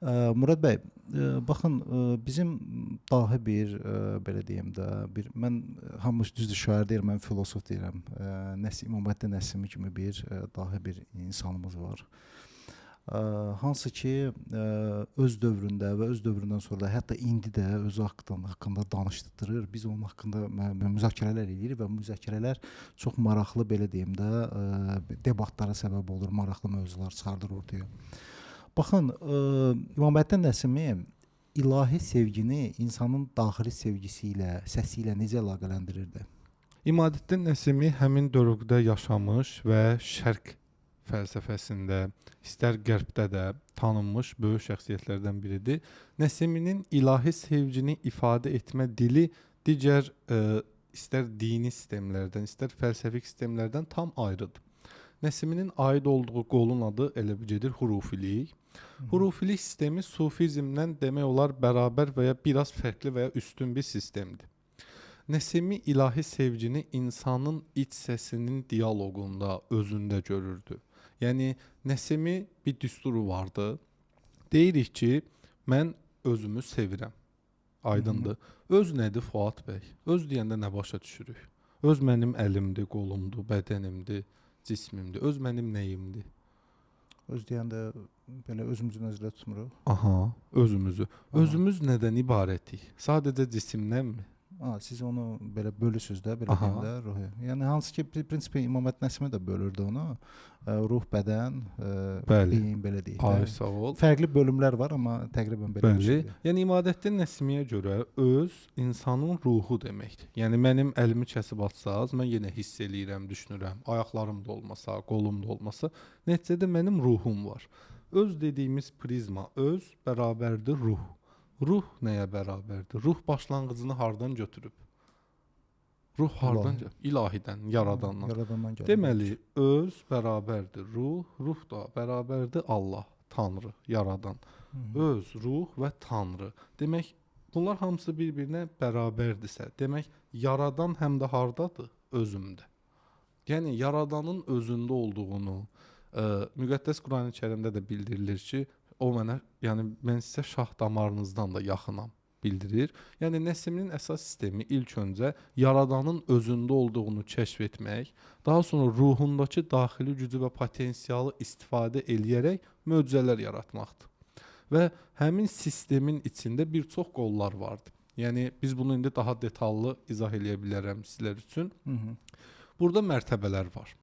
Murad bəy, baxın, bizim dahi bir belə deyim də, bir mən hamı düzdür şair deyir, mən filosof deyirəm. Nəsim İmaməddin Nəsimi kimi bir dahi bir insanımız var. Hansı ki öz dövründə və öz dövründən sonra da, hətta indi də öz haqqında danışdırır. Biz onun haqqında müzakirələr eləyirik və müzakirələr çox maraqlı, belə deyim də, debatlara səbəb olur, maraqlı mövzular çıxardır ortaya. Baxın, İmaməddin Nəsimi ilahi sevgini insanın daxili sevgisi ilə, səsi ilə necə əlaqələndirirdi? İmadəddin Nəsimi həmin dövrdə yaşamış və şərq fəlsəfəsində, istər qərbdə də tanınmış böyük şəxsiyyətlərdən biridir. Nəsiminin ilahi sevgini ifadə etmə dili digər istər dini sistemlərdən, istər fəlsəfi sistemlərdən tam ayrıdır. Nəsiminin aid olduğu qolun adı elə bir gedir hurufilik. Hurufilik sistemi sufizmdən demək olar bərabər və ya biraz fərqli və ya üstün bir sistemdir. Nəsimi ilahi sevgini insanın iç səsinin dialoqunda, özündə görürdü. Yəni Nəsimi bir düsturu vardı. Deyirik ki, mən özümü sevirəm. Aydındır. Öz nədir Fuad bəy? Öz deyəndə nə başa düşürük? Öz mənim əlimdir, qolumdur, bədənimdir, cismimdir. Öz mənim nəyimdir? Öz deyəndə belə özümüzü nəzərdə tutmuruq. Aha, özümüzü. Özümüz nədən ibarətik? Sadəcə cisimdənmi? Ha, siz onu belə bölürsüz də, belə deyim də, ruhi. Yəni hansı ki prinsipə İmaməddin Nəsimi də bölürdü onu. Ruh, bədən, beyin belə deyək də. Ay sağ ol. Fərqli bölümlər var, amma təqribən belə bir şeydir. Yəni İmadəddin Nəsimiyə görə öz insanın ruhu deməkdir. Yəni mənim əlimi kəsib atsaz, mən yenə hiss eləyirəm, düşünürəm. Ayaqlarım da olmasa, qolum da olmasa, nəticədə mənim ruhum var. Öz dediyimiz prizma, öz bərabərdir ruh. Ruh nəyə bərabərdir? Ruh başlanğıcını hardan götürüb? Ruh hardan? İlahidən, yaradandan. Yaradandan gəlir. Deməli, öz bərabərdir ruh, ruh da bərabərdir Allah, Tanrı, yaradan. Öz, ruh və Tanrı. Demək, bunlar hamısı bir-birinə bərabərdirsə, demək, yaradan həm də hardadır? Özümdə. Yəni, yaradanın özündə olduğunu, müqəddəs Qurani-Kərimdə də bildirilir ki, o mənə, yəni mən sizə şah damarınızdan da yaxınam bildirir. Yəni Nəsiminin əsas sistemi ilk öncə yaradanın özündə olduğunu kəşf etmək, daha sonra ruhundakı daxili gücü və potensialı istifadə eləyərək möcüzələr yaratmaqdır. Və həmin sistemin içində bir çox qollar vardı. Yəni biz bunu indi daha detallı izah eləyə bilərəm sizlər üçün. Burada mərtəbələr var.